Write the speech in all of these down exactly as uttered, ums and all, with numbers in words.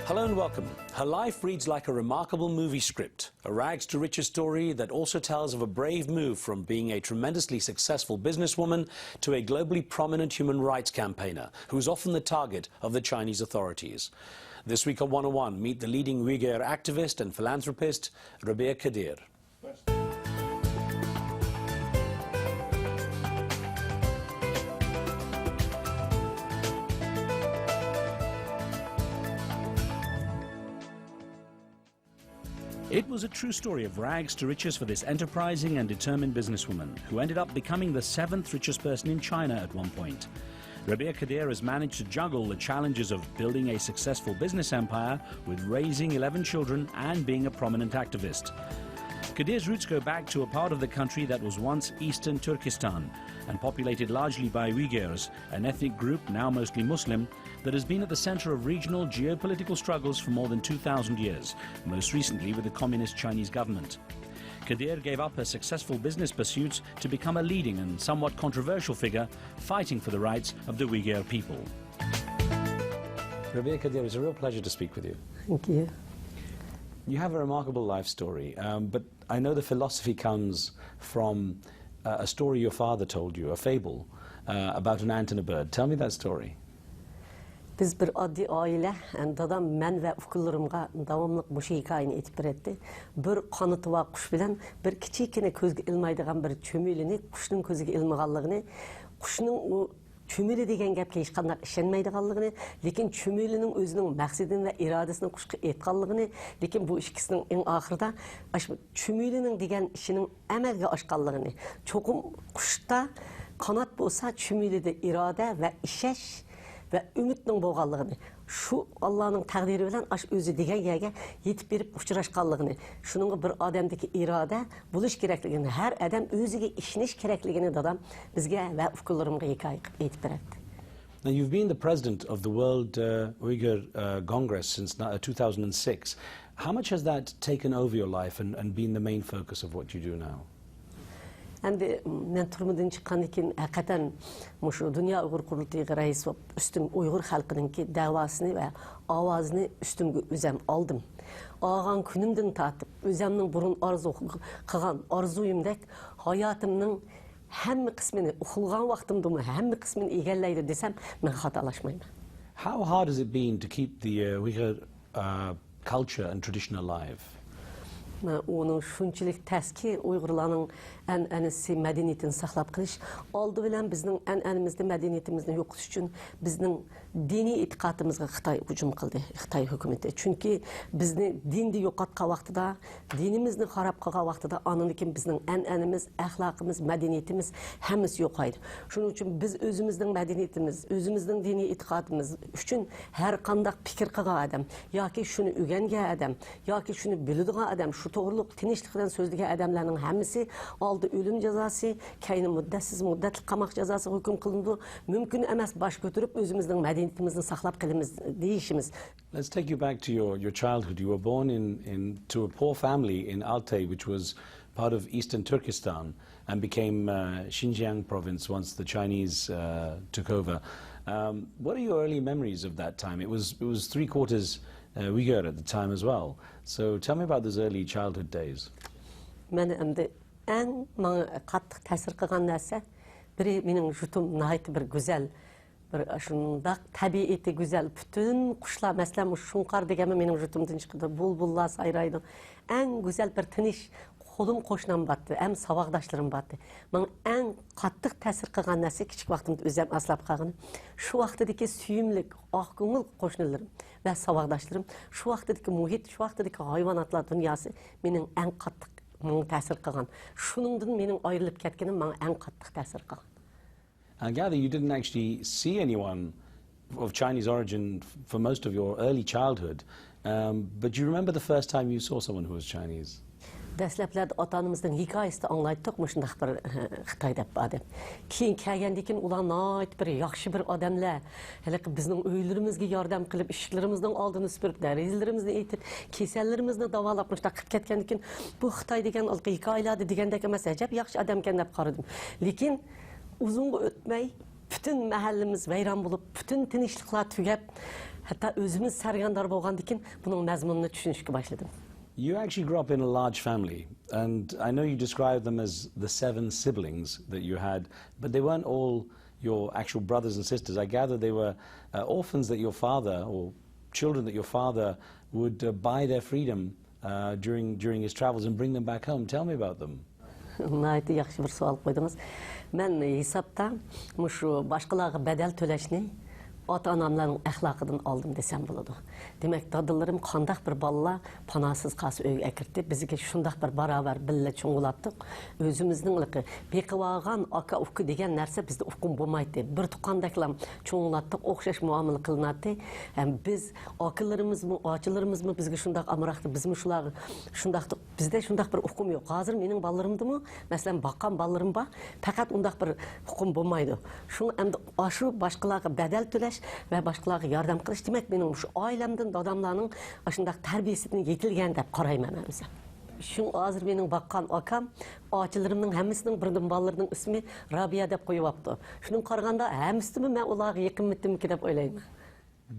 Hello and welcome. Her life reads like a remarkable movie script, a rags to riches story that also tells of a brave move from being a tremendously successful businesswoman to a globally prominent human rights campaigner who's often the target of the Chinese authorities. This week on one oh one, meet the leading Uyghur activist and philanthropist, Rabia Kadeer. It was a true story of rags to riches for this enterprising and determined businesswoman, who ended up becoming the seventh richest person in China at one point. Rabia Kadeer has managed to juggle the challenges of building a successful business empire with raising eleven children and being a prominent activist. Kadeer's roots go back to a part of the country that was once Eastern Turkestan and populated largely by Uyghurs, an ethnic group now mostly Muslim that has been at the center of regional geopolitical struggles for more than two thousand years, most recently with the communist Chinese government. Kadeer gave up her successful business pursuits to become a leading and somewhat controversial figure fighting for the rights of the Uyghur people. Rabia Kadeer, it's a real pleasure to speak with you. Thank you. You have a remarkable life story, um, but I know the philosophy comes from uh, a story your father told you, a fable uh, about an ant and a bird. Tell me that story. بىز بىر ئاددىي ئائىلە، دادام مەن ۋە ئۇكىلىرىمغا داۋاملىق مۇشۇ ھېكايىنى ئېيتىپ بېرەتتى. بىر قانىتى بار قۇش بىلەن بىر كىچىككىنە كۆزگە ئىلمايدىغان بىر چۈمۈلىنى قۇشنىڭ كۆزىگە ئىلمىغانلىقىنى، قۇشنىڭ ئۇ چۈمۈلە دېگەن گەپكە ھېچقانداق ئىشەنمەيدىغانلىقىنى، لېكىن چۈمۈلىنىڭ ئۆزىنىڭ مەقسىتىنى ۋە ئىرادىسىنى قۇشقا ئېيتقانلىقىنى، لېكىن بۇ ئىككىسىنىڭ ئەڭ ئاخىرىدا ئاشۇ چۈمۈلىنىڭ دېگەن ئىشىنىڭ ئەمەلگە ئاشقانلىقىنى، چوقۇم قۇشتا قانات بولسا، چۈمۈلىدە ئىرادە ۋە ئىشەنچ ۋە ئۈمىدنىڭ بولغانلىقىنى، شۇ ئاللانىڭ تەقدىرى بىلەن ئاشۇ ئۆزى دېگەن يەرگە يېتىپ بېرىپ ئۇچراشقانلىقىنى، شۇنىڭغا بىر ئادەمدىكى ئىرادە بولۇش كېرەكلىكىنى، ھەر ئادەم ئۆزىگە ئىشىنىش كېرەكلىكىنى دادام بىزگە ۋە ئۇكىلىرىمغا ھېكايە قىلىپ ئېيتىپ بېرەتتى. Now, you've been the president of the World uh, Uyghur uh, Congress since uh, two thousand six. How much has that taken over your life and, and been the main focus of what you do now? ئەمدى مەن تۈرمىدىن چىققاندىن كېيىن، ھەقىقەتەن مۇشۇ دۇنيا ئۇيغۇر قۇرۇلتىيىغا رەئىس بولۇپ، ئۈستۈم ئۇيغۇر خەلقىنىڭكى دەۋاسىنى ۋە ئاۋازىنى ئۈستۈمگە ئۆزەم ئالدىم. ئالغان كۈنۈمدىن تارتىپ، ئۆزەمنىڭ بۇرۇن ئارزۇ قىلغان ئارزۇيۇمدەك ھاياتىمنىڭ ھەممە قىسمىنى، ئۇخلىغان ۋاقتىمدىمۇ ھەممە قىسمىنى ئىگىلەيدۇ دېسەم، مەن خاتالاشمايمەن. How hard has it been to keep the uh, Uyghur uh, culture and tradition alive? مە-، ئۇنىڭ شۇنچىلىك تەسكى، ئۇيغۇرلارنىڭ ئەنئەنىسى، مەدەنىيىتىنى ساقلاپ قېلىش. ئالدى بىلەن بىزنىڭ ئەنئەنىمىزنى، مەدەنىيىتىمىزنى يوقىتىش ئۈچۈن بىزنىڭ دىنىي ئېتىقادىمىزغا خىتاي ھۇجۇم قىلدى، خىتاي ھۆكۈمىتى. چۈنكى بىزنى دىندا يوقاتقان ۋاقتىدا، دىنىمىزنى خاراب قىلغان ۋاقتىدا، ئاندىن كېيىن بىزنىڭ ئەنئەنىمىز، ئەخلاقىمىز، مەدەنىيىتىمىز ھەممىسى يوقايدۇ. شۇنىڭ ئۈچۈن بىز ئۆزىمىزنىڭ مەدەنىيىتىمىز، ئۆزىمىزنىڭ دىنىي ئېتىقادىمىز ئۈچۈن ھەر قانداق پىكىر قىلغان ئادەم ياكى شۇنى ئۆگەنگەن ئادەم ياكى شۇنى بىلىدىغان ئادەم، شۇ توغرىلىق تىنچلىق بىلەن سۆزلىگەن ئادەملەرنىڭ ھەممىسى ئالدى ئۆلۈم جازاسى، كەينى مۇددەتسىز مۇددەتلىك قاماق جازاسىغا ھۆكۈم قىلىنىدۇ. مۇمكىن ئەمەس، باش كۆتۈرۈپ ئۆزىمىزنىڭ مەدەنىيىتىمىزنى ساقلاپ قېلىمىز دېيىشىمىز. Let's take you back to your, your childhood. You were born in, in, to a poor family in Altay, which was part of eastern Turkestan, and became uh, Xinjiang province once the Chinese uh, took over. Um, what are your early memories of that time? It was, it was three quarters uh, Uyghur at the time as well. So tell me about those early childhood days. مەن ئەمدى ئەڭ ماڭا قاتتىق تەسىر قىلغان نەرسە، بىرى مېنىڭ يۇرتۇم ناھايىتى بىر گۈزەل، بىر شۇنداق تەبىئىتى گۈزەل، پۈتۈن قۇشلار، مەسىلەن، مۇشۇ شۇڭقار دېگەنمۇ مېنىڭ يۇرتۇمدىن چىقىدۇ، بۇلبۇللار سايرايدۇ. ئەڭ گۈزەل بىر تىنچ قولۇم قوشنام بارتى، ھەم ساۋاقداشلىرىم بارتى. ماڭا ئەڭ قاتتىق تەسىر قىلغان نەرسە، كىچىك ۋاقتىمدا ئۆزۈم ئەسلەپ قالغىنى، شۇ ۋاقتىدىكى سۆيۈملۈك، ئاق كۆڭۈل قوشنىلىرىم ۋە ساۋاقداشلىرىم، شۇ ۋاقتىدىكى مۇھىت، شۇ ۋاقتىدىكى ھايۋاناتلار دۇنياسى مېنىڭ ئەڭ قاتتىق ماڭا تەسىر قىلغان. شۇنىڭدىن مېنىڭ ئايرىلىپ كەتكىنىم ماڭا ئەڭ قاتتىق تەسىر قىلغان. I gather you didn't actually see anyone of Chinese origin f- for most of your early childhood, um, but do you remember the first time you saw someone who was Chinese? دەسلەپلەردە ئاتا-ئانىمىزنىڭ ھېكايىسىدە ئاڭلايتتۇق، مۇشۇنداق بىر، ھە، خىتاي دەپ ئادەم. كېيىن كەلگەندىن كېيىن ئۇلار ناھايىتى بىر ياخشى بىر ئادەملەر. ھېلىقى بىزنىڭ ئۆيلىرىمىزگە ياردەم قىلىپ، ئىشىكلىرىمىزنىڭ ئالدىنى سۈپۈرۈپ، دېرىزىلىرىمىزنى ئېتىپ، كېسەللىرىمىزنى داۋالاپ، مۇشۇنداق قىلىپ كەتكەندىن كېيىن، بۇ خىتاي دېگەن ھېلىقى ھېكايىلەردە دېگەندەك ئەمەس، ئەجەب ياخشى ئادەمكەن دەپ قارىدىم. لېكىن ئۇزۇنغا ئۆتمەي، پۈتۈن مەھەللىمىز ۋەيران بولۇپ، پۈتۈن تىنچلىقلار تۈگەپ، ھەتتا ئۆزىمىز سەرگەردان بولغاندىن كېيىن بۇنىڭ مەزمۇنىنى چۈشىنىشكە باشلىدىم. You actually grew up in a large family, and I know you described them as the seven siblings that you had, but they weren't all your actual brothers and sisters. I gather they were uh, orphans that your father, or children that your father, would uh, buy their freedom uh, during, during his travels and bring them back home. Tell me about them. ناھايىتى ياخشى بىر سوئال قويدىڭىز. مەن ھېسابتا مۇشۇ باشقىلارغا بەدەل تۆلەشنى ئاتا-ئاناملارنىڭ ئەخلاقىدىن ئالدىم دېسەم بولىدۇ. دېمەك، دادىلىرىم قانداق بىر بالىلار پاناھسىز قالسا ئۆيگە ئەكىرتتى، بىزگە شۇنداق بىر باراۋەر بىللە چوڭلاتتۇق. ئۆزىمىزنىڭ بېقىۋالغان ئاكا-ئۇكا دېگەن نەرسە بىزدە ئۇقۇم بولمايتتى. بىر تۇغقاندەكلا چوڭلاتتۇق، ئوخشاش مۇئامىلە قىلىناتتى. ھەم بىز ئاكىلىرىمىزمۇ، ئاچىلىرىمىزمۇ بىزگە شۇنداق ئامراقتى، بىزمۇ شۇلارغا شۇنداقتۇق. بىزدە شۇنداق بىر ئۇقۇم يوق. ھازىر مېنىڭ بالىلىرىمدىمۇ، مەسىلەن، باققان بالىلىرىم بار، پەقەت ئۇنداق بىر ئۇقۇم بولمايدۇ. شۇڭا ئەمدى ئاشۇ باشقىلارغا بەدەل تۆلەش ۋە باشقىلارغا ياردەم قىلىش، دېمەك، مېنىڭ مۇشۇ ئائىلەمدىن، داداملارنىڭ ئاشۇنداق تەربىيەسىدىن يېتىلگەن دەپ قارايمەن مەن ئۆزۈم. شۇڭا ھازىر مېنىڭ باققان ئاكام، ئاچىلىرىمنىڭ ھەممىسىنىڭ بىردىن بالىلىرىنىڭ ئىسمى رابىيە دەپ قويۇۋاپتۇ. شۇنىڭغا قارىغاندا، ھەممىسىدىنمۇ مەن ئۇلارغا يېقىنمىتىممىكىن دەپ ئويلايمەن.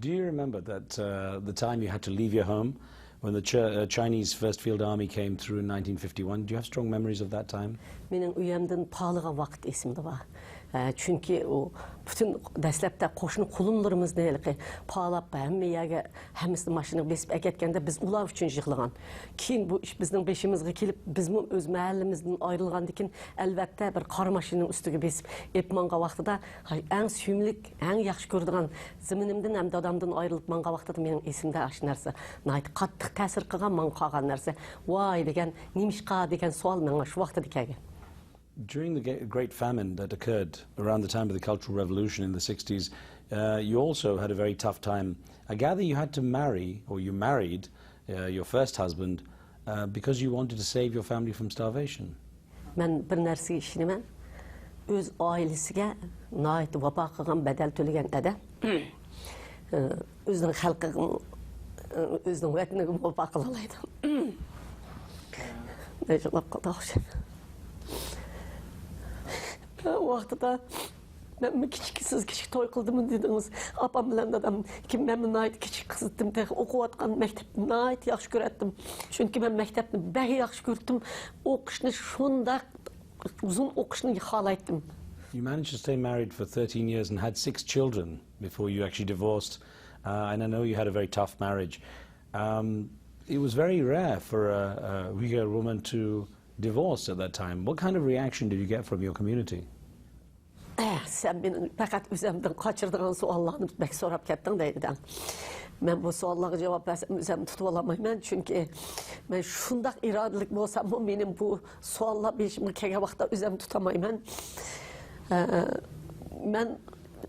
Do you remember that uh, the time you had to leave your home when the Ch- uh, Chinese First Field Army came through in nineteen fifty-one? Do you have strong memories of that time? مېنىڭ ئۆيۈمدىن پالىغان ۋاقىت ئېسىمدە بار. ھە، چۈنكى ئۇ پۈتۈن دەسلەپتە قوشنا قولۇملىرىمىزنى ھېلىقى پالاپ، ھەممە يەرگە، ھەممىسىنى ماشىنىغا بېسىپ ئەكەتكەندە، بىز ئۇلار ئۈچۈن يىغلىغان. كېيىن بۇ ئىش بىزنىڭ بېشىمىزغا كېلىپ، بىزمۇ ئۆز مەھەللىمىزدىن ئايرىلغاندىن كېيىن، ئەلۋەتتە، بىر قارا ماشىنىنىڭ ئۈستىگە بېسىپ ئېلىپ ماڭغان ۋاقتىدا، ھاي، ئەڭ سۆيۈملۈك، ئەڭ ياخشى كۆرىدىغان زېمىنىمدىن ھەم دادامدىن ئايرىلىپ ماڭغان ۋاقتىدا مېنىڭ ئېسىمدە ئاشۇ نەرسە ناھايىتى قاتتىق تەسىر قىلغان، ماڭا قالغان نەرسە. ۋاي دېگەن، نېمىشقا دېگەن سوئال ماڭا شۇ ۋاقتىدا كەلگەن. During the Ge- Great Famine that occurred around the time of the Cultural Revolution in the sixties, uh, you also had a very tough time. I gather you had to marry, or you married uh, your first husband, uh, because you wanted to save your family from starvation. مەن بىر نەرسىگە ئىشىنىمەن. ئۆز ئائىلىسىگە ناھايىتى ۋاپا قىلغان، بەدەل تۆلىگەن ئادەم، ئۆزىنىڭ خەلقىگە، ئۆزىنىڭ ۋەتىنىگە ۋاپا قىلالايدۇ. مەن يىغلاپ قالدىم ئوخشايمەن. ۋاقتىدا مەنمۇ كىچىك، سىز كىچىك توي قىلدىمۇ دېدىڭىز. ئاپام بىلەن دادام، كىم، مەنمۇ ناھايىتى كىچىك قىز ئىدىم، تېخى ئوقۇۋاتقان مەكتەپنى ناھايىتى ياخشى كۆرەتتىم. چۈنكى مەن مەكتەپنى بەك ياخشى كۆرەتتىم. ئوقۇشنى شۇنداق ئۇزۇن ئوقۇشنى خالايتتىم. You managed to stay married for thirteen years and had six children before you actually divorced. Uh, and I know you had a very tough marriage. Um, it was very rare for a, a Uyghur woman to divorce at that time. What kind of reaction did you get from your community? ئە، سەن مېنى پەقەت ئۆزەمدىن قاچۇرىدىغان سوئاللارنى بەك سوراپ كەتتىڭ دەيدىدە. مەن بۇ سوئاللارغا جاۋاب بەرسەم ئۆزەمنى تۇتۇۋالالمايمەن، چۈنكى مەن شۇنداق ئىرادىلىك بولساممۇ مېنىڭ بۇ سوئاللار بېشىمغا كەلگەن ۋاقىتتا ئۆزەمنى تۇتالمايمەن. ئە، مەن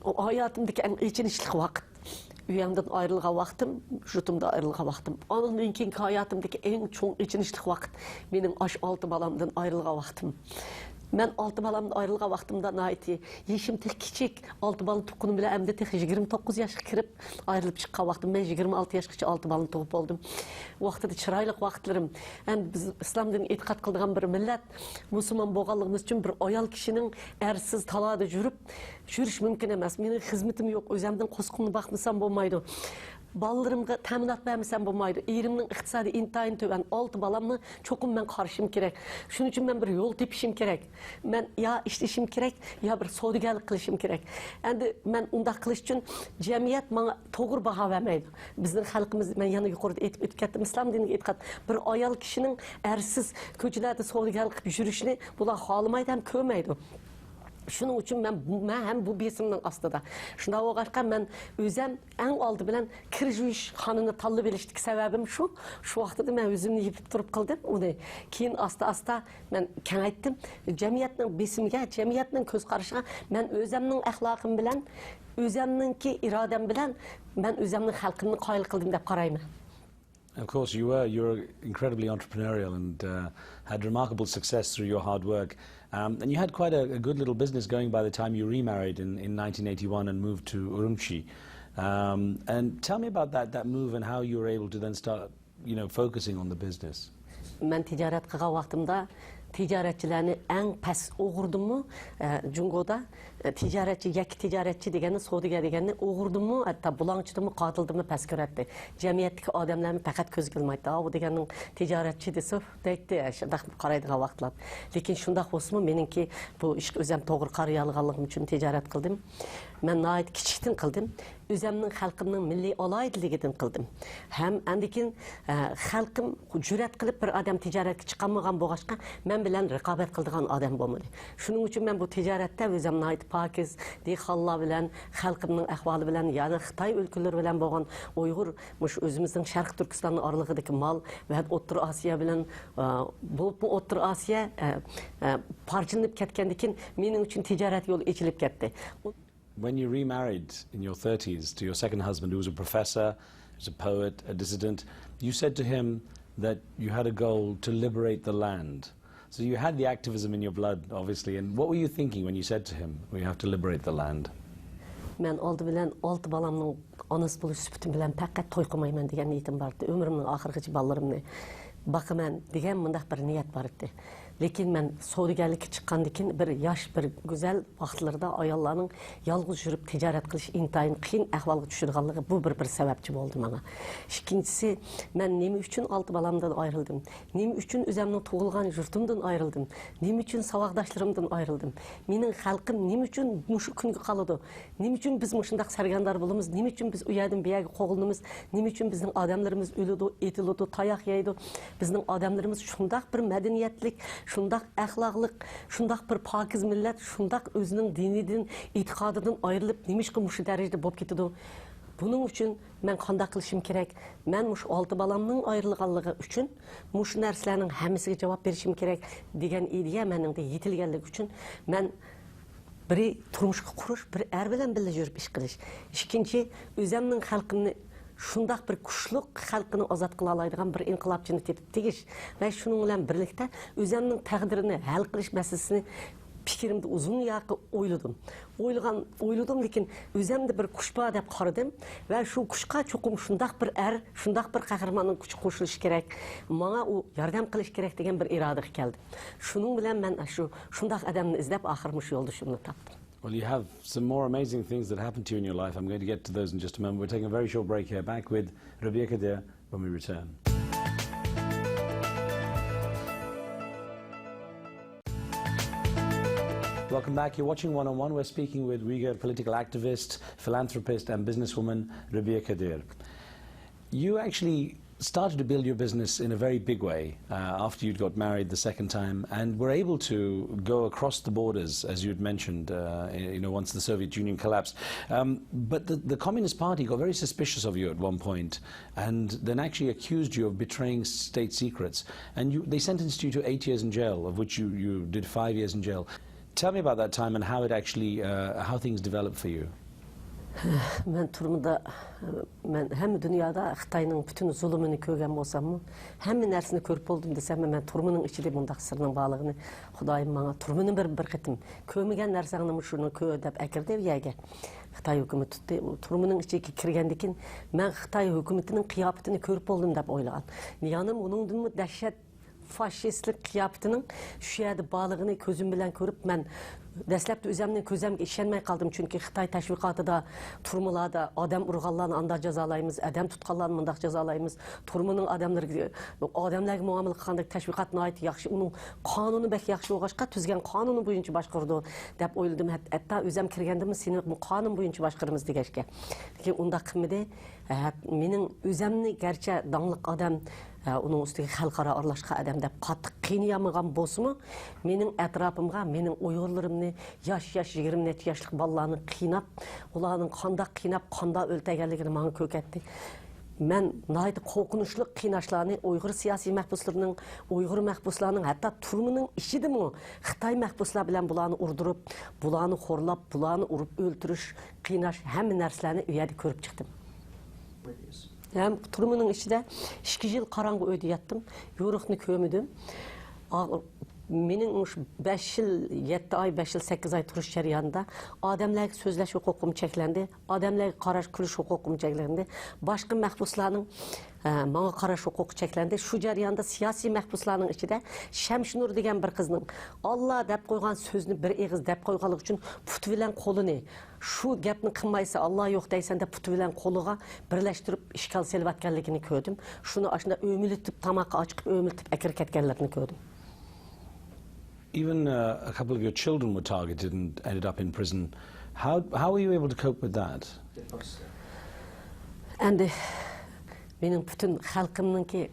ھاياتىمدىكى ئەڭ ئېچىنىشلىق ۋاقىت. ئۆيۈمدىن ئايرىلغان ۋاقتىم، يۇرتۇمدىن ئايرىلغان ۋاقتىم. ئاندىن كېيىنكى ھاياتىمدىكى ئەڭ چوڭ ئېچىنىشلىق ۋاقىت مېنىڭ ئاشۇ ئالتە بالامدىن ئايرىلغان ۋاقتىم. مەن ئالتە بالامدىن ئايرىلغان ۋاقتىمدا ناھايىتى يېشىم تېخى كىچىك. ئالتە بالا تۇغقىنىم بىلەن ئەمدى تېخى يىگىرمە توققۇز ياشقا كىرىپ ئايرىلىپ چىققان ۋاقتىم. مەن يىگىرمە ئالتە ياشقىچە ئالتە بالىنى تۇغۇپ بولدۇم. ۋاقتىدا چىرايلىق ۋاقىتلىرىم. ئەمدى بىز ئىسلام دىنىغا ئېتىقاد قىلىدىغان بىر مىللەت. مۇسۇلمان بولغانلىقىمىز ئۈچۈن بىر ئايال كىشىنىڭ ئەرسىز تالادا يۈرۈپ، يۈرۈش مۇمكىن ئەمەس. مېنىڭ خىزمىتىم يوق، ئۆزەمنىڭ قورسىقىمنى باقمىسام بولمايدۇ. بالىلىرىمغا تەمىنات بەرمىسەم بولمايدۇ. ئېرىمنىڭ ئىقتىسادى ئىنتايىن تۆۋەن. ئالتە بالامنى چوقۇم مەن قارىشىم كېرەك. شۇنىڭ ئۈچۈن مەن بىر يول تېپىشىم كېرەك. مەن يا ئىشلىشىم كېرەك، يا بىر سودىگەرلىك قىلىشىم كېرەك. ئەمدى مەن ئۇنداق قىلىش ئۈچۈن جەمئىيەت ماڭا توغرا باھا بەرمەيدۇ. بىزنىڭ خەلقىمىز، مەن يەنە يۇقىرىدا ئېيتىپ ئۆتۈپ كەتتىم، ئىسلام دىنىغا ئېتىقاد. بىر ئايال كىشىنىڭ ئەرسىز كوچىلاردا سودىگەرلىك قىلىپ يۈرۈشىنى بۇلار خالىمايدۇ ھەم كۆرمەيدۇ. شۇنىڭ ئۈچۈن مەن، مەن ھەم بۇ بېسىمنىڭ ئاستىدا. شۇنداق بولغاچقا، مەن ئۆزەم ئەڭ ئالدى بىلەن كىر يۇيۇش خانىنى تاللىۋېلىشتىكى سەۋەبىم شۇ. شۇ ۋاقتىدا مەن ئۆزۈمنى يېپىپ تۇرۇپ قىلدىم ئۇنى. كېيىن ئاستا-ئاستا مەن كېڭەيتتىم. جەمئىيەتنىڭ بېسىمىگە، جەمئىيەتنىڭ كۆز قارىشىغا مەن ئۆزەمنىڭ ئەخلاقىم بىلەن، ئۆزەمنىڭكى ئىرادەم بىلەن مەن ئۆزەمنىڭ خەلقىمنى قايىل قىلدىم دەپ قارايمەن. Of course, you were, you were incredibly entrepreneurial and uh, had remarkable success through your hard work. Um, and you had quite a, a good little business going by the time you remarried in, in nineteen eighty-one and moved to Urumqi. Um, and tell me about that, that move and how you were able to then start, you know, focusing on the business. مەن تىجارەت قىلغان ۋاقتىمدا تىجارەتچىلەرنى ئەڭ پەس ئوغرىدىنمۇ، ئە، جۇڭگودا، ئە، تىجارەتچى، يەككە تىجارەتچى دېگەننى، سودىگەر دېگەننى ئوغرىدىنمۇ، ھەتتا بۇلاڭچىدىنمۇ، قاتىلدىنمۇ پەس كۆرەتتى. جەمئىيەتتىكى ئادەملەرمۇ پەقەت كۆزگە ئىلمايتتى. ئاۋۇ دېگەننىڭ تىجارەتچى دېسە، دەيتتى، شۇنداق قارايدىغان ۋاقىتلار. لېكىن شۇنداق بولسىمۇ، مېنىڭكى بۇ ئىشقا ئۆزۈم توغرا قارىيالىغانلىقىم ئۈچۈن تىجارەت قىلدىم. مەن ناھايىتى كىچىكتىن قىلدىم. ئۆزۈمنىڭ خەلقىمنىڭ مىللىي ئالاھىدىلىكىدىن قىلدىم. ھەم ئاندىن كېيىن، ئە، خەلقىم جۈرئەت قىلىپ بىر ئادەم تىجارەتكە چىقالمىغان بولغاچقا، مەن بىلەن رىقابەت قىلىدىغان ئادەم بولمىدى. شۇنىڭ ئۈچۈن مەن بۇ تىجارەتتە ئۆزۈم ناھايىتى پاكىز، دېھقانلار بىلەن، خەلقىمنىڭ ئەھۋالى بىلەن، يەنى خىتاي ئۆلكىلىرى بىلەن بولغان ئۇيغۇر، مۇشۇ ئۆزىمىزنىڭ شەرقىي تۈركىستاننىڭ ئارىلىقىدىكى مال ۋە ئوتتۇرا ئاسىيا بىلەن، ئە، بولۇپمۇ ئوتتۇرا ئاسىيا، ئە، ئە، پارچىلىنىپ كەتكەندىن كېيىن مېنىڭ ئۈچۈن تىجارەت يولى ئېچىلىپ كەتتى. When you remarried in your thirties to your second husband, who was a professor, who was a poet, a dissident, you said to him that you had a goal to liberate the land. So you had the activism in your blood, obviously. And what were you thinking when you said to him, "We have to liberate the land"? مەن ئالدى بىلەن ئالتە بالامنىڭ ئانىسى بولۇش سۈپىتىم بىلەن پەقەت توي قىلمايمەن دېگەن نىيىتىم بار ئىدى. ئۆمرۈمنىڭ ئاخىرىغىچە بالىلىرىمنى باقىمەن دېگەن مۇنداق بىر نىيەت بار ئىدى. لېكىن مەن سودىگەرلىككە چىققاندىن كېيىن بىر ياش، بىر گۈزەل ۋاقىتلىرىدا ئاياللارنىڭ يالغۇز يۈرۈپ تىجارەت قىلىش ئىنتايىن قىيىن ئەھۋالغا چۈشىدىغانلىقى بۇ بىر، بىر سەۋەبچى بولدى ماڭا. ئىككىنچىسى، مەن نېمە ئۈچۈن ئالتە بالامدىن ئايرىلدىم؟ نېمە ئۈچۈن ئۆزۈمنىڭ تۇغۇلغان يۇرتۇمدىن ئايرىلدىم؟ نېمە ئۈچۈن ساۋاقداشلىرىمدىن ئايرىلدىم؟ مېنىڭ خەلقىم نېمە ئۈچۈن مۇشۇ كۈنگە قالىدۇ؟ نېمە ئۈچۈن بىز مۇشۇنداق سەرگەردان بولىمىز؟ نېمە ئۈچۈن بىز ئۇ يەردىن بۇ يەرگە قوغلىنىمىز؟ نېمە ئۈچۈن بىزنىڭ ئادەملىرىمىز ئۆلىدۇ، ئېتىلىدۇ، تاياق يەيدۇ؟ بىزنىڭ ئادەملىرىمىز شۇنداق بىر مەدەنىيەتلىك، شۇنداق ئەخلاقلىق، شۇنداق بىر پاكىز مىللەت، شۇنداق ئۆزىنىڭ دىنىدىن، ئېتىقادىدىن ئايرىلىپ، نېمىشقا مۇشۇ دەرىجىدە بولۇپ كېتىدۇ؟ بۇنىڭ ئۈچۈن مەن قانداق قىلىشىم كېرەك؟ مەن مۇشۇ ئالتە بالامنىڭ ئايرىلغانلىقى ئۈچۈن مۇشۇ نەرسىلەرنىڭ ھەممىسىگە جاۋاب بېرىشىم كېرەك دېگەن ئىدىيە مېنىڭدە يېتىلگەنلىكى ئۈچۈن مەن بىرى تۇرمۇشقا قۇرۇش، بىر ئەر بىلەن بىللە يۈرۈپ ئىش قىلىش. ئىككىنچى، ئۆزەمنىڭ خەلقىمنى شۇنداق بىر كۈچلۈك خەلقىنى ئازاد قىلالايدىغان بىر ئىنقىلابچىنى تېپىپ تېگىش ۋە شۇنىڭ بىلەن بىرلىكتە ئۆزەمنىڭ تەقدىرىنى ھەل قىلىش مەسىلىسىنى پىكرىمدە ئۇزۇن ياقى ئويلىدىم. ئويلىغان، ئويلىدىم، لېكىن ئۆزەمدە بىر كۈچ بار دەپ قارىدىم ۋە شۇ كۈچقا چوقۇم شۇنداق بىر ئەر، شۇنداق بىر قەھرىماننىڭ كۈچى قوشۇلۇشى كېرەك، ماڭا ئۇ ياردەم قىلىشى كېرەك دېگەن بىر ئىرادىگە كەلدىم. شۇنىڭ بىلەن مەن شۇ، شۇنداق ئادەمنى ئىزدەپ، ئاخىرى مۇشۇ يولدىشىمنى تاپتىم. Well, you have some more amazing things that happened to you in your life. I'm going to get to those in just a moment. We're taking a very short break here. Back with Rabia Kadir when we return. Welcome back. You're watching One on One. We're speaking with Uyghur political activist, philanthropist, and businesswoman Rabia Kadir. You actually started to build your business in a very big way, uh, after you'd got married the second time and were able to go across the borders, as you'd mentioned, uh, you know, once the Soviet Union collapsed. Um, but the, the Communist Party got very suspicious of you at one point and then actually accused you of betraying state secrets. And you, they sentenced you to eight years in jail, of which you, you did five years in jail. Tell me about that time and how it actually, uh, how things developed for you. مەن تۈرمىدە، مەن ھەممە دۇنيادا خىتاينىڭ پۈتۈن زۇلۇمىنى كۆرگەن بولساممۇ، ھەممە نەرسىنى كۆرۈپ بولدۇم دېسەممۇ، مەن تۈرمىنىڭ ئىچىدە مۇنداق سىرنىڭ بارلىقىنى، خۇدايىم ماڭا تۈرمىنى بىر، بىر قېتىم كۆرمىگەن نەرسەڭنى شۇنى كۆر دەپ ئەكىردى ئۇ يەرگە. خىتاي ھۆكۈمىتى تۇتتى. ئۇ تۈرمىنىڭ ئىچىگە كىرگەندىن كېيىن مەن خىتاي ھۆكۈمىتىنىڭ قىياپىتىنى كۆرۈپ بولدۇم دەپ ئويلىغان. يەنى ئۇنىڭدىنمۇ دەھشەت فاشىستلىق قىياپىتىنىڭ شۇ يەردە بارلىقىنى كۆزۈم بىلەن كۆرۈپ، مەن دەسلەپتە ئۆزۈمنىڭ كۆزۈمگە ئىشەنمەي قالدىم، چۈنكى خىتاي تەشۋىقاتىدا تۈرمىلەردە ئادەم ئۇرغانلارنى ئانداق جازالايمىز، ئادەم تۇتقانلارنى مۇنداق جازالايمىز، تۈرمىنىڭ ئادەملىرىگە، ئادەملەرگە مۇئامىلە قىلغاندەك تەشۋىقات ناھايىتى ياخشى، ئۇنىڭ قانۇنى بەك ياخشى بولغاچقا، تۈزگەن قانۇنى بويىچە باشقۇرىدۇ دەپ ئويلىدىم. ھەت-، ھەتتا ئۆزۈم كىرگەندىمۇ سېنى بۇ قانۇن بويىچە باشقۇرىمىز دېگەچكە. لېكىن ئۇنداق قىلمىدى. ھە، مېنىڭ ئۆزۈمنى گەرچە داڭلىق ئادەم، ھە، ئۇنىڭ ئۈستىگە خەلقئارا ئارىلاشقان ئادەم دەپ قاتتىق قىينىيالمىغان بولسىمۇ، مېنىڭ ئەتراپىمغا مېنىڭ ئۇيغۇرلىرىمنى، ياش، ياش، يىگىرمە نەچچە ياشلىق بالىلارنى قىيناپ، ئۇلارنىڭ قانداق قىيناپ، قانداق ئۆلتۈرگەنلىكىنى ماڭا كۆرسەتتى. مەن ناھايىتى قورقۇنچلۇق قىيناشلارنى ئۇيغۇر سىياسىي مەھبۇسلىرىنىڭ، ئۇيغۇر مەھبۇسلارنىڭ، ھەتتا تۈرمىنىڭ ئىچىدىمۇ خىتاي مەھبۇسلار بىلەن بۇلارنى ئۇردۇرۇپ، بۇلارنى خورلاپ، بۇلارنى ئۇرۇپ ئۆلتۈرۈش، قىيناش، ھەممە نەرسىلەرنى ئۇ يەردە كۆرۈپ چىقتىم. ھەم تۈرمىنىڭ ئىچىدە ئىككى يىل قاراڭغۇ ئۆيدە ياتتىم. يورۇقنى كۆرمىدىم. ئاغ-، مېنىڭ مۇشۇ بەش يىل، يەتتە ئاي، بەش يىل، سەككىز ئاي تۇرۇش جەريانىدا ئادەملەرگە سۆزلەش ھوقۇقۇم چەكلەندى، ئادەملەرگە قاراش قىلىش ھوقۇقۇم چەكلەندى. باشقا مەھبۇسلارنىڭ، ئە، ماڭا قاراش ھوقۇقى چەكلەندى. شۇ جەرياندا سىياسىي مەھبۇسلارنىڭ ئىچىدە شەمشىنۇر دېگەن بىر قىزنىڭ ئاللا دەپ قويغان سۆزنى بىر ئېغىز دەپ قويغانلىقى ئۈچۈن پۇتى بىلەن قولىنى، شۇ گەپنى قىلمايسەن، ئاللا يوق دەيسەن دەپ پۇتى بىلەن قولىغا بىرلەشتۈرۈپ ئىشكال سېلىۋەتكەنلىكىنى كۆردۈم. شۇنى ئاشۇنداق ئۆمىلىتىپ، تاماققا ئاچىقىپ ئۆمىلىتىپ ئەكىرىپ كەتكەنلىرىنى كۆردۈم. Even uh, a couple of your children were targeted and ended up in prison. How, how were you able to cope with that? ئەمدى مېنىڭ پۈتۈن خەلقىمنىڭكى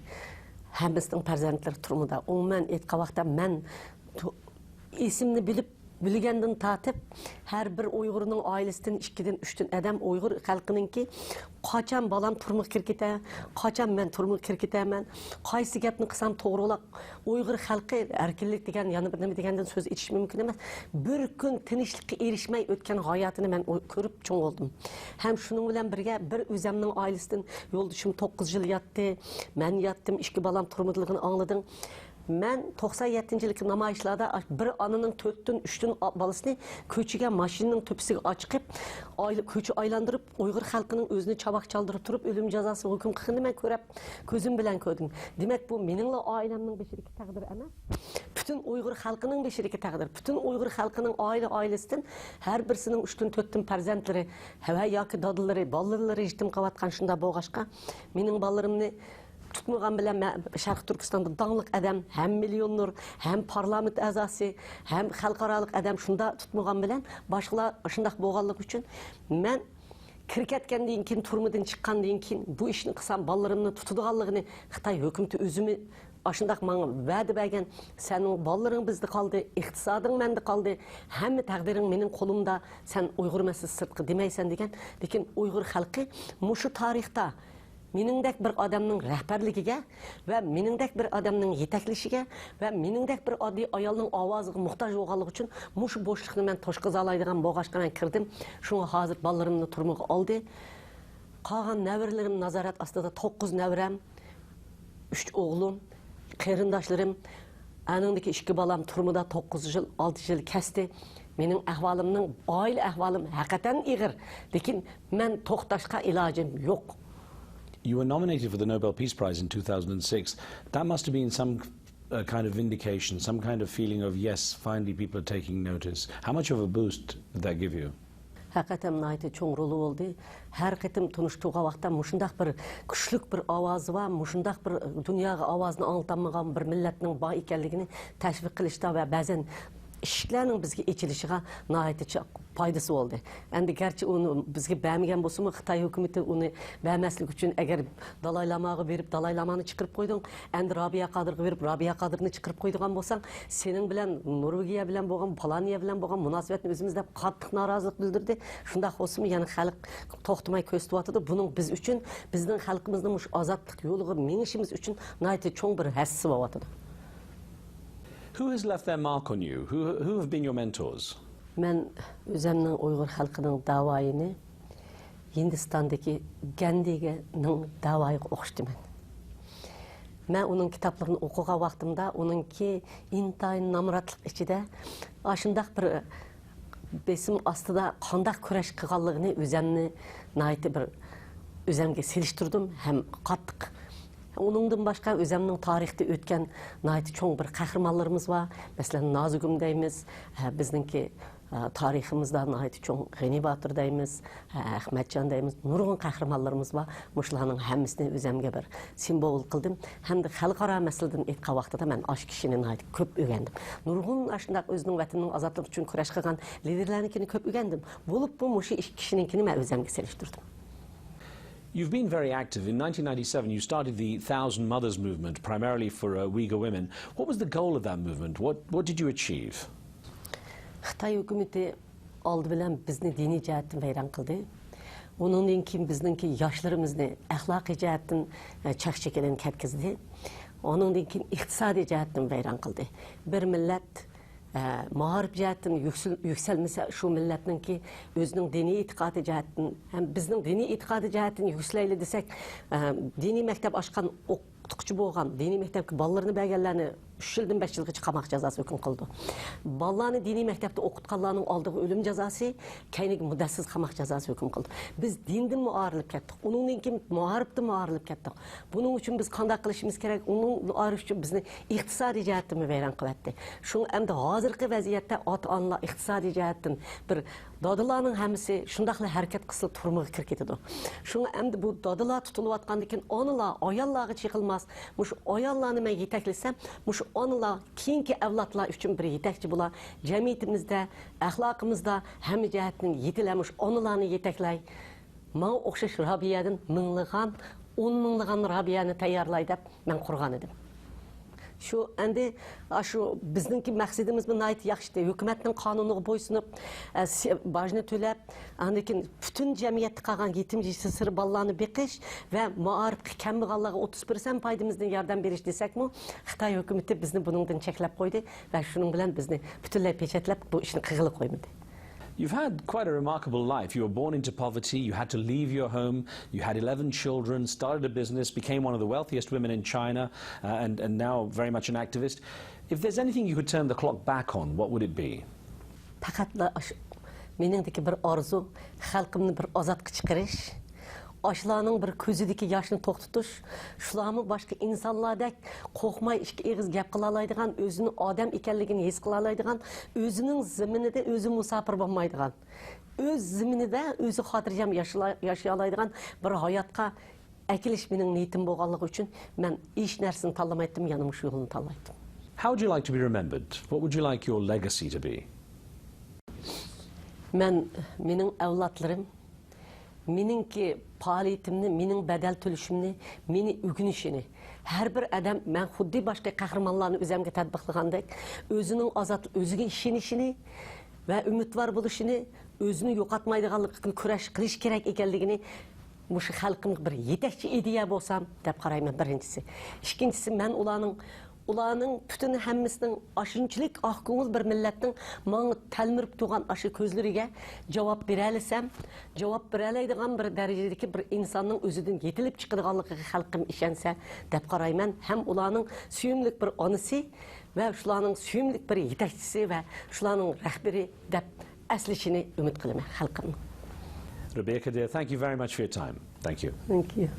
ھەممىسىنىڭ پەرزەنتلىرى تۈرمىدە. ئومۇمەن ئېيتقان ۋاقىتتا مەن تو-، ئېسىمنى بىلىپ، بىلگەندىن تارتىپ، ھەر بىر ئۇيغۇرنىڭ ئائىلىسىدىن ئىككىدىن، ئۈچتىن ئادەم ئۇيغۇر خەلقىنىڭكى قاچان بالام تۈرمىگە كىرىپ كېتە، قاچان مەن تۈرمىگە كىرىپ كېتەرمەن، قايسى گەپنى قىلسام توغرىلاق، ئۇيغۇر خەلقى ئەركىنلىك دېگەن، يەنە بىر نېمە دېگەندىن سۆز ئېچىش مۇمكىن ئەمەس. بىر كۈن تىنچلىققا ئېرىشمەي ئۆتكەن ھاياتىنى مەن ئۇ-، كۆرۈپ چوڭ بولدۇم. ھەم شۇنىڭ بىلەن بىرگە، بىر ئۆزەمنىڭ ئائىلىسىدىن يولدىشىم توققۇز يىل ياتتى، مەن ياتتىم، ئىككى بالام تۈرمىدىلىكىنى ئاڭلىدىڭ. مەن توقسان يەتتىنچى يىلقى نامايىشلاردا بىر ئانىنىڭ تۆتتىن، ئۈچتىن بالىسىنى كۆچىگە ماشىنىنىڭ تۆپىسىگە ئاچىقىپ، ئايلا-، كۆچە ئايلاندۇرۇپ، ئۇيغۇر خەلقىنىڭ ئۆزىنى چاۋاك چالدۇرۇپ تۇرۇپ، ئۆلۈم جازاسىغا ھۆكۈم قىلغىنىنى مەن كۆرۈپ، كۆزۈم بىلەن كۆردۈم. دېمەك، بۇ مېنىڭلا ئائىلەمنىڭ بېشىدىكى تەقدىر ئەمەس. پۈتۈن ئۇيغۇر خەلقىنىڭ بېشىدىكى تەقدىر. پۈتۈن ئۇيغۇر خەلقىنىڭ ئائىلە-ئائىلىسىدىن ھەر بىرسىنىڭ ئۈچتىن، تۆتتىن پەرزەنتلىرى ۋە ياكى دادىلىرى، بالىلىرى يېتىم قېلىۋاتقان شۇنداق بولغاچقا، مېنىڭ بالىلىرىمنى تۇتمىغان بىلەن، مەن شەرقىي تۈركىستاندا داڭلىق ئادەم، ھەم مىليونېر، ھەم پارلامېنت ئەزاسى، ھەم خەلقئارالىق ئادەم شۇنداق تۇتمىغان بىلەن، باشقىلار شۇنداق بولغانلىقى ئۈچۈن، مەن كىرىپ كەتكەندىن كېيىن، تۈرمىدىن چىققاندىن كېيىن بۇ ئىشنى قىلسام، بالىلىرىمنى تۇتىدىغانلىقىنى خىتاي ھۆكۈمىتى ئۆزىمۇ ئاشۇنداق ماڭا ۋەدە بەرگەن، سەننىڭ بالىلىرىڭ بىزدە قالدى، ئىقتىسادىڭ مەندە قالدى، ھەممە تەقدىرىڭ مېنىڭ قولۇمدا، سەن ئۇيغۇر مەسىلىسى سىرتقا دېمەيسەن دېگەن. لېكىن ئۇيغۇر خەلقى مۇشۇ تارىختا مېنىڭدەك بىر ئادەمنىڭ رەھبەرلىكىگە ۋە مېنىڭدەك بىر ئادەمنىڭ يېتەكلىشىگە ۋە مېنىڭدەك بىر ئاددىي ئايالنىڭ ئاۋازىغا موھتاج بولغانلىقى ئۈچۈن مۇشۇ بوشلۇقنى مەن توشقۇزالايدىغان بولغاچقا مەن كىردىم. شۇڭا ھازىر بالىلىرىمنى تۈرمىگە ئالدى. قالغان نەۋرىلىرىم نازارەت ئاستىدا، توققۇز نەۋرەم، ئۈچ ئوغلۇم، قېرىنداشلىرىم، ئانىڭدىكى ئىككى بالام تۈرمىدە توققۇز يىل، ئالتە يىل كەستى. مېنىڭ ئەھۋالىمنىڭ، ئائىلە ئەھۋالىم ھەقىقەتەن ئېغىر. لېكىن مەن توختاشقا ئىلاجىم يوق. You were nominated for the Nobel Peace Prize in two thousand six. That must have been some uh, kind of vindication, some kind of feeling of, yes, finally people are taking notice. How much of a boost did that give you? ھەقىقەتەن ناھايىتى چوڭ رولى بولدى. ھەر قېتىم تونۇشتۇرغان ۋاقىتتا مۇشۇنداق بىر كۈچلۈك بىر ئاۋازى بار، مۇشۇنداق بىر دۇنياغا ئاۋازىنى ئاڭلىتالمىغان بىر مىللەتنىڭ بار ئىكەنلىكىنى تەشۋىق قىلىشتا ۋە بەزەن ئىشىكلەرنىڭ بىزگە ئېچىلىشىغا ناھايىتى چا-، پايدىسى بولدى. ئەمدى گەرچە ئۇنى بىزگە بەرمىگەن بولسىمۇ، خىتاي ھۆكۈمىتى ئۇنى بەرمەسلىك ئۈچۈن، ئەگەر دالاي لاماغا بېرىپ، دالاي لامانى چىقىرىپ قويدۇڭ، ئەمدى رابىيە قادىرغا بېرىپ، رابىيە قادىرنى چىقىرىپ قويىدىغان بولساڭ، سېنىڭ بىلەن نورۋېگىيە بىلەن بولغان، پالانىيە بىلەن بولغان مۇناسىۋەتنى ئۈزىمىز دەپ قاتتىق نارازىلىق بىلدۈردى. شۇنداق بولسىمۇ، يەنە خەلق توختىماي كۆرسىتىۋاتىدۇ. بۇنىڭ بىز ئۈچۈن، بىزنىڭ خەلقىمىزنىڭ مۇشۇ ئازادلىق يولىغا مېڭىشىمىز ئۈچۈن ناھايىتى چوڭ بىر ھەسسىسى بولۇۋاتىدۇ. Who has left their mark on you? Who, who have been your mentors? مەن ئۆزەمنىڭ ئۇيغۇر خەلقىنىڭ داۋايىنى ھىندىستاندىكى گاندىنىڭ داۋايىغا ئوخشىتىمەن. مەن ئۇنىڭ كىتابلىرىنى ئوقۇغان ۋاقتىمدا، ئۇنىڭكى ئىنتايىن نامراتلىق ئىچىدە ئاشۇنداق بىر بېسىم ئاستىدا قانداق كۈرەش قىلغانلىقىنى ئۆزەمنى ناھايىتى بىر ئۆزەمگە سېلىشتۇردۇم ھەم قاتتىق. ئۇنىڭدىن باشقا ئۆزەمنىڭ تارىختا ئۆتكەن ناھايىتى چوڭ بىر قەھرىمانلىرىمىز بار. مەسىلەن، نازۇگۇم دەيمىز، ھە، بىزنىڭكى، ھە، تارىخىمىزدا ناھايىتى چوڭ غېنى باتۇر دەيمىز، ھە، ئەخمەتجان دەيمىز، نۇرغۇن قەھرىمانلىرىمىز بار. مۇشۇلارنىڭ ھەممىسىنى ئۆزەمگە بىر سىمۋول قىلدىم. ھەمدە خەلقئارا مەسىلىدىن ئېيتقان ۋاقتىدا مەن ئاشۇ كىشىنى ناھايىتى كۆپ ئۆگەندىم. نۇرغۇن ئاشۇنداق ئۆزىنىڭ ۋەتىنىنىڭ ئازادلىقى ئۈچۈن كۈرەش قىلغان لىدېرلەرنىڭكىنى كۆپ ئۆگەندىم. بولۇپمۇ مۇشۇ ئىككى كىشىنىڭكىنى مەن ئۆزەمگە سېلىشتۇردۇم. You've been very active. In nineteen ninety-seven, you started the Thousand Mothers Movement, primarily for uh, Uyghur women. What was the goal of that movement? What, what did you achieve? خىتاي ھۆكۈمىتى ئالدى بىلەن بىزنى دىنىي جەھەتتىن ۋەيران قىلدى. ئۇنىڭدىن كېيىن بىزنىڭكى ياشلىرىمىزنى ئەخلاقىي جەھەتتىن، ئە، چەك-چېكىنىنى كەتكۈزدى. ئۇنىڭدىن كېيىن ئىقتىسادىي جەھەتتىن ۋەيران قىلدى. بىر مىللەت، ئە، مائارىپ جەھەتتىن يۈكسىل-، يۈكسەلمىسە، شۇ مىللەتنىڭكى ئۆزىنىڭ دىنىي ئېتىقادى جەھەتتىن ھەم بىزنىڭ دىنىي ئېتىقادى جەھەتتىن يۈكسىلەيلى دېسەك، ئە، دىنىي مەكتەپ ئاچقان ئوق-، ئوقۇتقۇچى بولغان، دىنىي مەكتەپكە بالىلىرىنى بەرگەنلەرنى ئۈچ يىلدىن بەش يىلغىچە قاماق جازاسى ھۆكۈم قىلىدۇ. بالىلارنى دىنىي مەكتەپتە ئوقۇتقانلارنىڭ ئالدىغا ئۆلۈم جازاسى، كەينىگە مۇددەتسىز قاماق جازاسى ھۆكۈم قىلىدۇ. بىز دىندىنمۇ ئايرىلىپ كەتتۇق. ئۇنىڭدىن كېيىن مائارىپتىنمۇ ئايرىلىپ كەتتۇق. بۇنىڭ ئۈچۈن بىز قانداق قىلىشىمىز كېرەك؟ ئۇنىڭ ئايرىش ئۈچۈن بىزنى ئىقتىسادىي جەھەتتىنمۇ ۋەيران قىلىۋەتتى. شۇڭا ئەمدى ھازىرقى ۋەزىيەتتە ئاتا-ئانىلار ئىقتىسادىي جەھەتتىن بىر دادىلارنىڭ ھەممىسى شۇنداقلا ھەرىكەت قىلسىلا تۈرمىگە كىرىپ كېتىدۇ. شۇڭا ئەمدى بۇ دادىلار تۇتۇلۇۋاتقاندىن كېيىن ئانىلار، ئاياللارغا چېقىلماس. مۇشۇ ئاياللارنى مەن يېتەكلىسەم، مۇشۇ ئانىلار كېيىنكى ئەۋلادلار ئۈچۈن بىر يېتەكچى بولا. جەمئىيىتىمىزدە، ئەخلاقىمىزدا ھەممە جەھەتتىن يېتىلە مۇشۇ ئانىلارنى يېتەكلەي. ماڭا ئوخشاش رابىيەدىن مىڭلىغان، ئون مىڭلىغان رابىيەنى تەييارلاي دەپ مەن قۇرغان ئىدىم. شۇ ئەمدى، ئا، شۇ بىزنىڭكى مەقسىتىمىزمۇ ناھايىتى ياخشىتى. ھۆكۈمەتنىڭ قانۇنىغا بويسۇنۇپ، ئە، سى-، باجنى تۆلەپ، ئاندىن كېيىن پۈتۈن جەمئىيەتتە قالغان يېتىم يېسىر بالىلارنى بېقىش ۋە مائارىپقا كەمبەغاللارغا ئوتتۇز پىرسەنت پايدىمىزدىن ياردەم بېرىش دېسەكمۇ، خىتاي ھۆكۈمىتى بىزنى بۇنىڭدىن چەكلەپ قويدى ۋە شۇنىڭ بىلەن بىزنى پۈتۈنلەي پېچەتلەپ، بۇ ئىشنى قىلغىلى قويمىدى. You've had quite a remarkable life. You were born into poverty, you had to leave your home, you had eleven children, started a business, became one of the wealthiest women in China, uh, and, and now very much an activist. If there's anything you could turn the clock back on, what would it be? پەقەتلا ئاشۇ مېنىڭدىكى بىر ئارزۇ، خەلقىمنى بىر ئازادقا چىقىرىش، ئاشۇلارنىڭ بىر كۆزىدىكى ياشنى توختىتىش، شۇلارمۇ باشقا ئىنسانلاردەك قورقماي ئىككى ئېغىز گەپ قىلالايدىغان، ئۆزىنىڭ ئادەم ئىكەنلىكىنى ھېس قىلالايدىغان، ئۆزىنىڭ زېمىنىدە ئۆزى مۇساپىر بولمايدىغان، ئۆز زېمىنىدە ئۆزى خاتىرجەم ياشىلا-، ياشىيالايدىغان بىر ھاياتقا ئەكېلىش مېنىڭ نىيىتىم بولغانلىقى ئۈچۈن، مەن ھېچ نەرسىنى تاللىمايتتىم، يەنە مۇشۇ يولنى تاللايتتىم. How would you like to be remembered? What would you like your legacy to be? مەن، مېنىڭ ئەۋلادلىرىم مېنىڭكى پائالىيىتىمنى، مېنىڭ بەدەل تۆلىشىمنى، مېنى ئۆگىنىشىنى، ھەر بىر ئادەم، مەن خۇددى باشقا قەھرىمانلارنى ئۆزۈمگە تەتبىقلىغاندەك، ئۆزىنىڭ ئازاد، ئۆزىگە ئىشىنىشىنى ۋە ئۈمىدۋار بولۇشىنى، ئۆزىنى يوقاتمايدىغانلىقى ئۈچۈن كۈرەش قىلىش كېرەك ئىكەنلىكىنى، مۇشۇ خەلقىمغا بىر يېتەكچى ئىدىيە بولسام دەپ قارايمەن، بىرىنچىسى. ئىككىنچىسى، مەن ئۇلارنىڭ، ئۇلارنىڭ پۈتۈن ھەممىسىنىڭ ئاشۇنچىلىك ئاق كۆڭۈل بىر مىللەتنىڭ ماڭا تەلمۈرۈپ تۇرغان ئاشۇ كۆزلىرىگە جاۋاب بېرەلىسەم، جاۋاب بېرەلەيدىغان بىر دەرىجىدىكى بىر ئىنساننىڭ ئۆزىدىن يېتىلىپ چىقىدىغانلىقىغا خەلقىم ئىشەنسە دەپ قارايمەن. ھەم ئۇلارنىڭ سۆيۈملۈك بىر ئانىسى ۋە شۇلارنىڭ سۆيۈملۈك بىر يېتەكچىسى ۋە شۇلارنىڭ رەھبىرى دەپ ئەسلىشىنى ئۈمىد قىلىمەن خەلقىمنىڭ. Rebecca dear, thank you very much for your time. Thank you. Thank you.